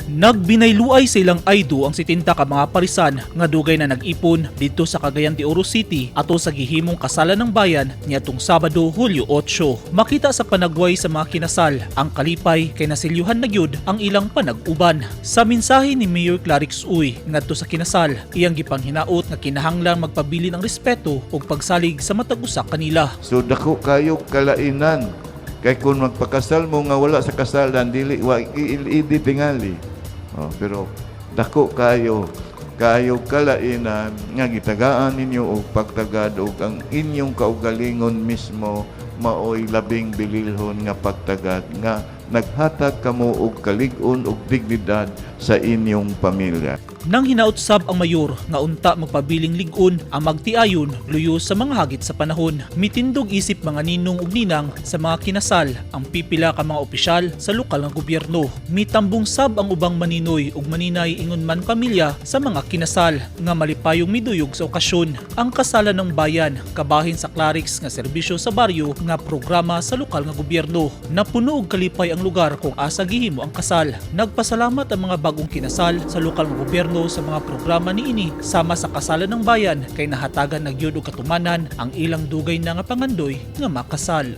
Nagbinayluay sa ilang "I do" ang 70 ka mga parisan nga dugay na nag-ipon didto sa Cagayan de Oro City ato sa gihimong kasalan ng bayan niadtong Sabado, Hulyo 8. Makita sa panagway sa mga kinasal ang kalipay kay nasilyuhan na gyud ang ilang panag-uban. Sa mensahe ni Mayor Clarix Uy ngadto sa kinasal, iyang gipanghinaot nga kinahanglan magpabilin ang respeto ug pagsalig sa matag usa kanila. So dako kayo kalainan. Kay kung magpakasal mo nga wala sa kasalan, dili wa iilidi tingali. Oh, pero dako kayo kayo kalainan nga gitagaan ninyo og pagtagad og ang inyong kaugalingon mismo maoy labing bililhon nga pagtagad nga naghatag kamo og kalig-on og dignidad sa inyong pamilya. Nang hinaot sab ang mayor nga unta magpabiling lig-on ang magtiayon luyo sa mga hagit sa panahon. Mitindog isip mga ninong ug ninang sa mga kinasal ang pipila ka mga opisyal sa lokal nga gobyerno. Mitambong sab ang ubang maninoy ug maninay ingon man pamilya sa mga kinasal nga malipayong miduyog sa okasyon. Ang Kasalan ng Bayan kabahin sa Clarix nga serbisyo sa baryo nga programa sa lokal nga gobyerno. Napuno og kalipay ang lugar kung asa gihimo ang kasal. Nagpasalamat ang mga bagong kinasal sa lokal nga gobyerno sa mga programa niini sama sa Kasalan ng Bayan kay nahatagan na gyud og katumanan ang ilang dugay na nga pangandoy nga makasal.